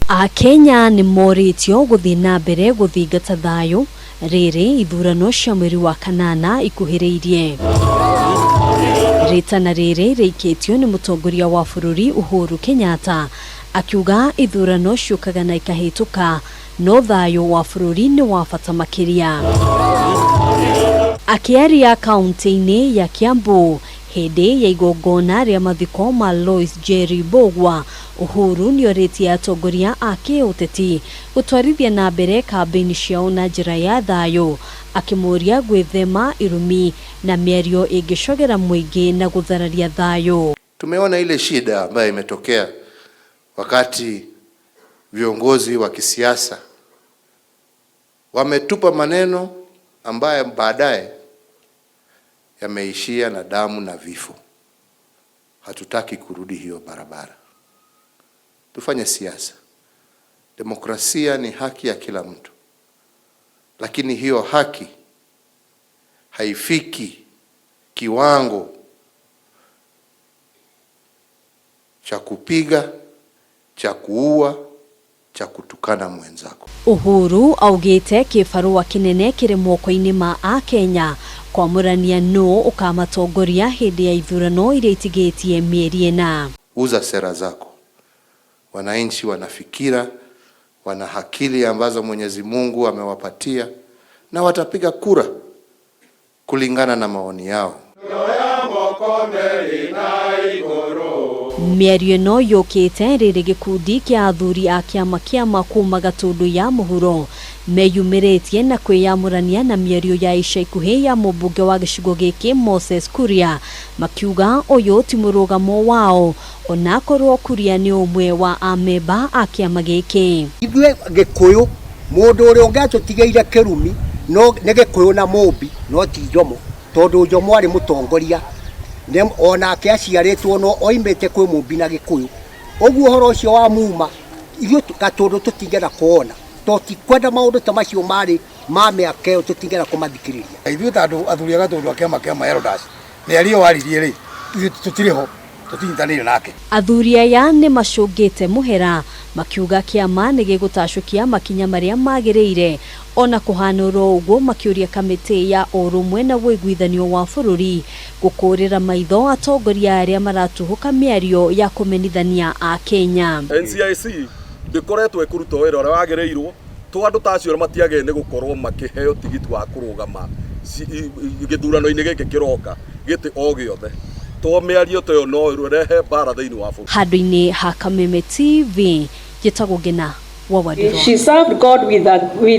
Akenya nĩ morĩtio gũthiĩ na mbere gũthingata thayũ rĩrĩ ithurano cia mweri wa kanana ikuhĩrĩirie. Rĩtana rĩrĩ rĩikĩtio nĩ mũtongoria wa bũrũri Uhuru Kenyatta akiuga ithurano ciũkaga na ikahĩtũka no thayũ wa bũrũri nĩ wa bata makĩria. Akĩaria kaunti-inĩ ya Kiambu hĩndĩ ya igongona rĩa mathiko ma Lois Jerry Mbugua, Uhuru nĩorĩtie atongoria a kĩũteti gũtwarithia na mbere kambĩini ciao na njĩra ya thayũ, akĩmoria gwĩthema irumi na mĩario ĩngĩcogera mũingĩ na gũthararia thayũ. Tumeona ile shida ambayo imetokea wakati viongozi wa kisiasa wametupa maneno ambayo baadaye yameishia na damu na vifo. Hatutaki kurudi hiyo barabara. Tufanye siasa. Demokrasia ni haki ya kila mtu, lakini hiyo haki haifiki kiwango cha kupiga, cha kuua, cha kutukana mwenzako. Uhuru augĩte kĩbarũa kĩnene kĩrĩ moko-inĩ ma Akenya kwamũrania nũ ũkamatongoria hĩndĩ ya ithurano iria itigĩtie mĩeri 4. Uza sera zako. Wananchi wana fikira, wana akili ambazo Mwenyezi Mungu amewapatia na watapiga kura kulingana na maoni yao. Mĩario ĩno yũkĩte rĩrĩ gĩkundi kĩa athuri a kĩama kĩama kuma Gatũndũ ya mũhuro meyumĩrĩtie na kwĩyamũrania na mĩario ya ica ikuhĩ ya mũmbunge wa gĩcigo gĩkĩ Moses Kuria, makiuga ũyũ ti mũrũgamo wao onakorwo Kuria nĩ ũmwe wa amemba a kĩama gĩkĩ. Ithuĩ Gĩkũyũ mũndũ ũrĩa ũngĩatũtigĩire kĩrumi no nĩ Gĩkũyũ na Mũmbi no ti Njomo, tondũ Njomo arĩ mũtongoria onake aciarĩtwo no oimĩte kwĩ Mũmbi na Gĩkũyũ. Ũguo ũhoro ũcio wa muma ithuĩ Gatũndũ tũtingĩenda kuona, to ti kwenda maũndũ ta macio marĩ ma mĩaka ĩyo, tũtingĩenda kũmathikĩrĩria. Ithuĩ ta andũ athuri a Gatũndũ a kĩama kĩa Elders, mĩario waririe rĩ, ithuĩ tũtirĩ ho, tũtinyitanĩire nake. Athuri aya nĩ macũngĩte mũhera makiuga kĩama nĩ gĩgũtacũkia makinya marĩa magĩrĩire ona kũhana oro ũguo, makĩũria kamĩtĩ ya ũrũmwe na ũiguithanio wa bũrũri gũkũrĩra maitho atongoria arĩa maratuhũka mĩario ya kũmenithania Akenya. NCIC ndĩkoretwo ĩkũruta wĩra ũrĩa wagĩrĩirwo to andũ ta acio matiagĩrĩire nĩ gũkorwo makĩheo tigiti wa kũrũgama gĩthurano-inĩ gĩkĩ kĩroka gĩtĩ o gĩothe to mĩario ta ĩyo no ĩrehe mbara thĩinĩ wa bũrũri. Handũ-inĩ ha Kameme TV, njĩtagwo Ngina wa Wandirũ. She served God with